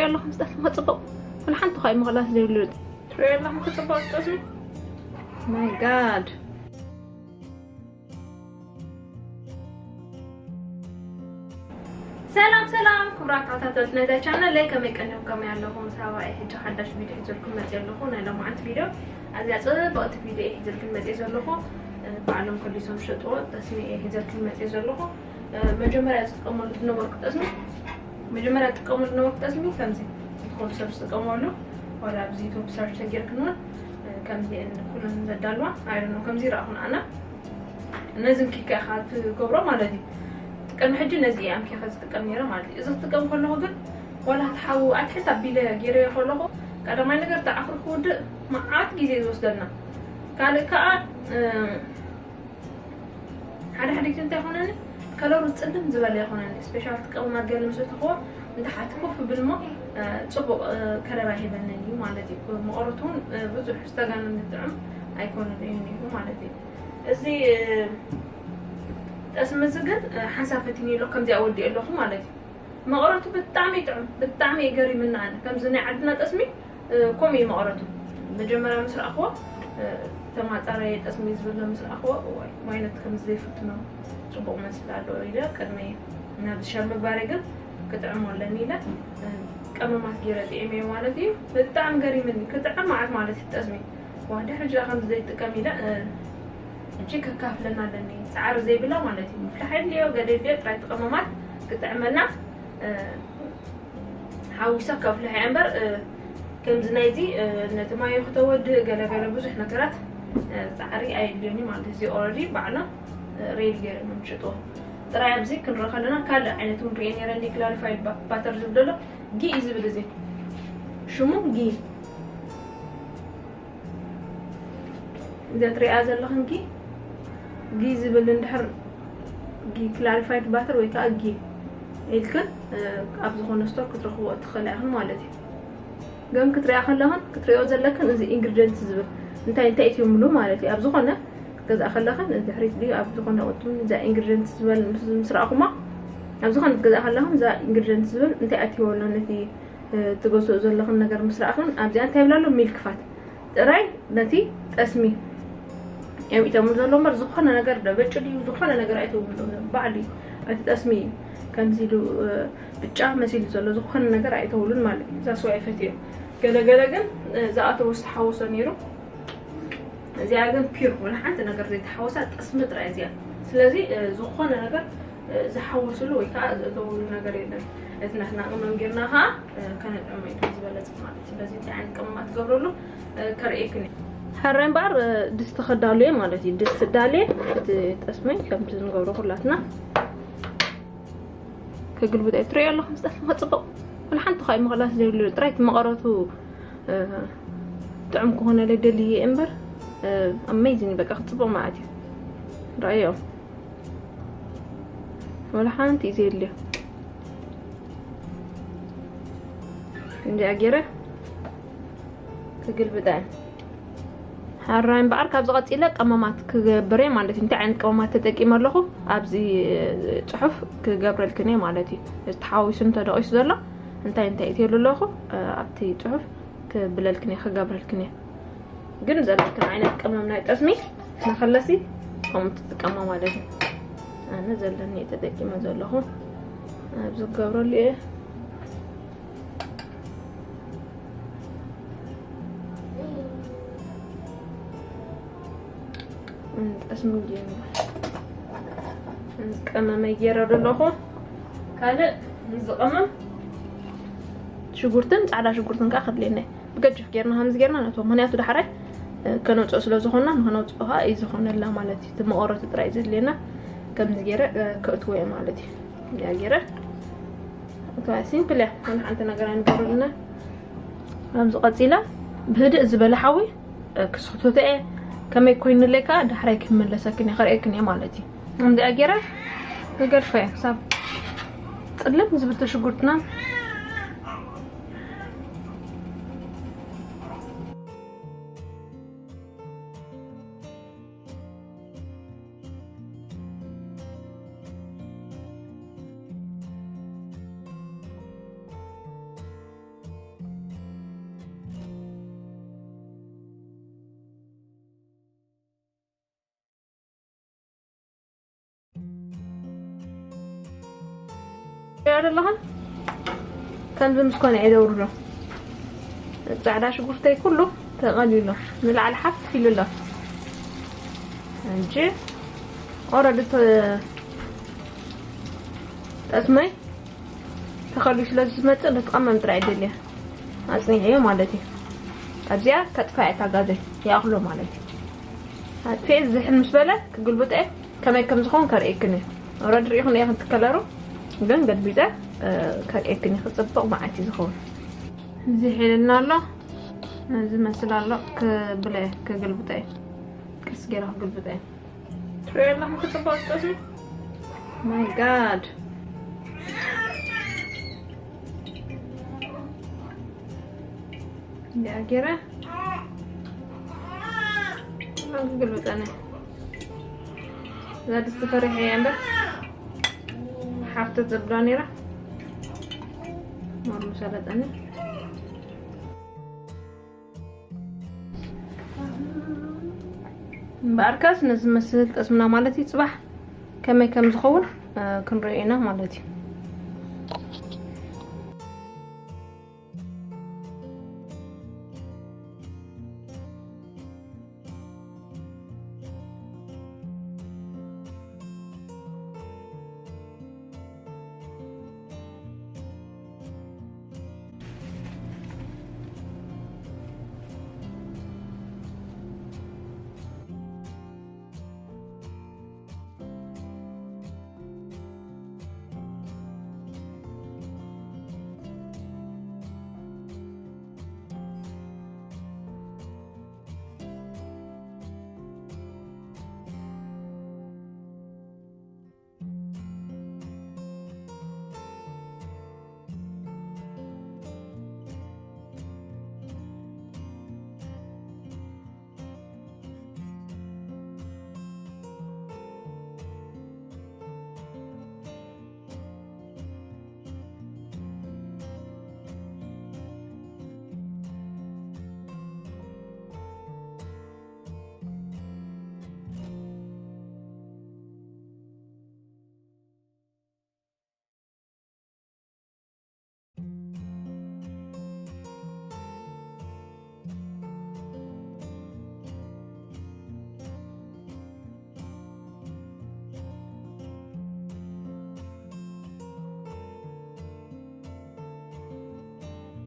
ኣለኹም ስጠት መጽቡቕ። ኩሉ ሓንቲ ኳይ ምኽላስ ዘይብሉ። ትሪኦ ኣለኹም ክጽቡቕ ጠስሚ። My God። ሰላም ሰላም ክቡራት ተኸታተልቲ ናይዛ ቻነል፣ ከመይ ቀኒኹም፣ ከመይ ኣለኹም? ሳባ እየ። ሕጂ ሓዳሽ ቪድዮ ሒዘልኩም መፅእ ኣለኹ። ናይ ሎማዓንቲ ቪድዮ ኣዝያ ፅብቕቲ ቪድዮ እየ ሒዘልኩም መፅእ ዘለኹ። ባዕሎም ከሊሶም ዝሸጥዎ ጠስሚ እየ ሒዘልኩም መፅእ ዘለኹ። መጀመርያ ዝጥቀመሉ ዝነበርኩ ጠስሚ፣ መጀመርያ ዝጥቀመሉ ዝነበርኩ ጠስሚ ከምዚ፣ ዝኾኑ ሰብ ዝጥቀመሉ፣ ዋላ ኣብዚ ዩቱብ ሰርች ተጌርክን እውን ከምዚ እየን ኩለን ዘዳልዋ። I don't know፣ ከምዚ ይረኣኹን ኣነ። ነዚ ኪካ ኢኻ ትገብሮ ማለት እዩ። ቅድሚ ሕጂ ነዚ እየ ኣምኪኸ ዝጥቀም ነይረ ማለት እዩ። እዚ ክጥቀም ከለኹ ግን ዋላ እቲ ሓዊ ኣትሕት ኣቢለ ገይረዮ ከለኹ፣ ቀዳማይ ነገር እቲ ዓኽሩ ክውድእ መዓት ግዜ ዝወስደልና። ካልእ ከዓ፣ እ፣ ሓደ ሓደ ግዜ እንታይ ይኾነኒ፣ ከለሩ ጽልም ዝበለ ይኾነኒ። ስፔሻል እቲ ቀመማት ገለ ምስ እተኽዎ፣ ንታሕቲ ኮፍ ብል እሞ፣ እ፣ ጽቡቕ፣ እ፣ ከለር ኣይህበንን እዩ ማለት እዩ። መቐረቱ እውን፣ እ፣ ብዙሕ ዝተጋነነ ጥዑም ኣይኮነን እዩ ነይሩ ማለት እዩ። እዚ፣ እ፣ ጠስሚ እዚ ግን፣ እ፣ ሓንሳብ ፈቲኒ ኣሎ፣ ከምዚኣ ወዲኦ ኣለኹ ማለት እዩ። መቐረቱ ብጣዕሚ እዩ ጥዑም፣ ብጣዕሚ እዩ ገሪምና ኣነ። ከምዚ ናይ ዓድና ጠስሚ፣ እ፣ ከምኡ እዩ መቐረቱ። መጀመርያ ምስ ረኣኽዎ፣ እ፣ ተማጻረየ ጠስሚ ዝብል ምስ ረኣኽዎ፣ እዋይ፣ ዋይነት ከምዚ ዘይፍትኖ ጽቡቕ መስል ኣሎ ኢለ ቅድመይ ናብዚ ሸር ምግባረይ ግን ክጥዕሞ ኣለኒ ኢለ፣ እ፣ ቀመማት ገይረ ጥዒመዮ ማለት እዩ። ብጣዕሚ ገሪምኒ፣ ክጥዕም መዓት ማለት እዩ ጠስሚ። ዋህ፣ ድሕሪ ሕጂ ከምዚ ዘይጥቀም ኢለ፣ እ፣ ሕጂ ከካፍለና ኣለኒ። ጻዕሪ ዘይብላ ማለት እዩ። ምፍላሕ የድልዮ፣ ገለ የድልዮ፣ ጥራይ እቲ ቀመማት ክጥዕመልና፣ እ፣ ሓዊሳ ከፍልሕ እያ እምበር፣ እ፣ ከምዚ ናይዚ፣ እ፣ ነቲ ማዮ ክተወድእ ገለ ገለ ብዙሕ ነገራት፣ እ፣ ጻዕሪ ኣየድልዮን እዩ ማለት እዩ። እዚ ኦልሬዲ ባዕሎም፣ እ፣ ሬዲ ገይሮም እዮም ዝሸጥዎ። ጥራይ ኣብዚ ክንርኢ ከለና ካልእ ዓይነት እውን ሪኤ ነይረ፣ እንዲ ክላሪፋይድ ባ-፣ ባተር ዝብል ዘሎ ጊ እዩ ዝብል እዚ። ሽሙ ጊ። እዚኣ ትሪኣ ዘለኽን ጊ፣ ጊ ዝብል እንድሕር ጊ ክላሪፋይድ ባተር ወይ ከዓ ጊ ኢልክን፣ እ፣ ኣብ ዝኾነ ስቶር ክትረኽብኦ ትኽእላ ኢኽን ማለት እዩ። ግን ክትሪኣ ከለኽን፣ ክትሪኦ ዘለክን እዚ ኢንግሪዲየንት ዝብል እንታይ እንታይ እትዮምሉ ማለት እዩ። ኣብ ዝኾነ ክትገዝኣ ከለኽን፣ እዚ ድሕሪት ድዩ ኣብ ዝኾነ ቅድም እዛ ኢንግሪዲየንት ዝብል ምስ፣ ምስ ረኣኹማ፣ ኣብ ዝኾነ ክትገዝኣ ከለኽን እዛ ኢንግሪዲየንት ዝብል እንታይ ኣትይዎ ኣሎ ነቲ፣ እ፣ ትገዝኦ ዘለኽን ነገር ምስ ረኣኽን፣ ኣብዚኣ እንታይ ይብላ ኣሎ? ሚልክ ፋት። ጥራይ ነቲ ጠስሚ እዮም ይእተምሉ ዘሎ እምበር፣ ዝኾነ ነገር ደበጭ ድዩ፣ ዝኾነ ነገር ኣይተውሉ። ባዕሉ እዩ፣ እቲ ጠስሚ እዩ ከምዚ ኢሉ፣ እ፣ ብጫ መሲሉ ዘሎ፣ ዝኾነ ነገር ኣይተውሉን ማለት እዩ። እዛ ስዋ ይፈትዮ። ገለ ገለ ግን፣ እ፣ ዝኣተወ ዝተሓወሶ ነይሩ። እዚኣ ግን ፒር፣ ወላ ሓንቲ ነገር ዘይተሓወሳ ጠስሚ ጥራይ እዚኣ። ስለዚ፣ እ፣ ዝኾነ ነገር፣ እ፣ ዝሓወስሉ ወይ ከዓ ዘእተውሉ ነገር የለን። እቲ ናትና ቅመም ጌርና ከዓ፣ እ፣ ከነጥዕሞ እዩ ዝበለጸ ማለት እዩ። ስለዚ እንታይ ዓይነት ቅመማት ትገብረሉ፣ እ፣ ከርእየክን እየ። ሕራይ እምበኣር፣ እ፣ ድስቲ ከዳሉ እየ ማለት እዩ። ድስቲ ዳልየ እቲ ጠስመይ ከምቲ ንገብሮ ኩላትና ክግልብጦ እየ። ትሪኦ ኣለኹም፣ ዝጠፍመ ጽቡቕ። ወላ ሓንቲ ኳ ምኽላስ ዘይብሉ ጥራይ እቲ መቐረቱ፣ እ፣ ጥዑም ክኾነለይ ደልየ እየ እምበር፣ እ፣ ኣሜዚንግ በቃ፣ ክጽቡቕ ማለት እዩ። ረኣዮ። ወላ ሓንቲ እዩ ዘየድልዮ። እንዲኣ ገይረ ክግልብጣ እየ። ሕራይ እምበኣር፣ ካብዚ ቀጺለ ቀመማት ክገብር እየ ማለት እዩ። እንታይ ዓይነት ቀመማት ተጠቂመ ኣለኹ? ኣብዚ ጽሑፍ ክገብረልክን እየ ማለት እዩ። እዚ ተሓዋዊሱ እንተደቂሱ ዘሎ እንታይ እንታይ እትየሉ ኣለኹ? ኣብቲ ጽሑፍ ክብለልክን እየ፣ ክገብረልክን እየ። ግን ዘለክን ዓይነት ቀመም ናይ ጠስሚ ንኸለሲ ከምኡ ትጥቀማ ማለት እዩ። ኣነ ዘለኒ እየ ተጠቂመ ዘለኹ። ኣብዚ ክገብረሉ እየ። ጠስሚ ገይሩ ቀመመ ገይረ ኣለኹ። ካልእ ዝቐመም ሽጉርትን ጻዕዳ ሽጉርትን ከዓ ከድልየና እዩ። ብገጅፍ ጌርና ከምዚ ጌርና ነእትዎ። ምኽንያቱ ዳሕራይ፣ እ፣ ከነውፅኦ ስለ ዝኾንና፣ ንኸነውፅኦ ከዓ እዩ ዝኾነልና ማለት እዩ። እቲ መቐረቱ ጥራይ እዩ ዘድልየና። ከምዚ ጌረ፣ እ፣ ከእትዎ እየ ማለት እዩ። እዚኣ ጌረ እትዋ ሲምፕል እያ። ኮነ ሓንቲ ነገር ኣይንገብረልና። ከምዚ ቀፂለ ብህድእ ዝበለ ሓዊ፣ እ፣ ክስክተቶ እየ። ከመይ ኮይኑለይ ከዓ ዳሕራይ ክመለሰክን እየ፣ ከርእየክን እየ ማለት እዩ። ከምዚኣ ጌረ ክገድፎ እየ። ክሳብ ፅልም ዝብል ተሽጉርትና ኣለኻ። ከምዚ ምስ ኮነ እየ ዘውርዶ። ጻዕዳ ሽጉርተይ ኩሉ ተቐሊሉ ንላዕሊ ሓፍ ኢሉ ኣሎ። እንጂ ኦረዲ ጠስመይ ተኸሊሉ ስለ ዝመጽእ፣ ክትቐመም ጥራይ ደልያ ኣጽኒዐዮ ማለት እዩ። ኣብዚኣ ከጥፋ እያ እታ ጋዘይ፣ ይኣኽሎ ማለት እዩ። ኣጥፊኤ ዝሕል ምስ በለ ክግልብጠ ከመይ ከም ዝኸውን ከርእየክን እየ። ኦረዲ ርኢኹን እየ፣ ከምቲ ከለሩ ግን ገልቢጠ፣ እ፣ ከርእየክን እየ። ክጽብቕ መዓት እዩ ዝኸውን። እዚ ሒልና ኣሎ፣ እዚ መስል ኣሎ። ክብለ እየ፣ ክግልብጠ እየ። ቀስ ገይረ ክግልብጠ እየ። ትሪኦ ኣለኹም ክጽብቕ ዝጠስሙ። My God። እንዲኣ ገይረ። ክግልብጠኒ። እዛ ድስቲ ፈሪሐ እየ እምበር። ሓፍተት ዘብላ ነይራ። ማር ምሰለጠኒ። እምበኣርከስ ነዚ መስል ጠስምና ማለት እዩ። ጽባሕ ከመይ ከም ዝኸውን፣ እ፣ ክንሪኦ ኢና ማለት እዩ።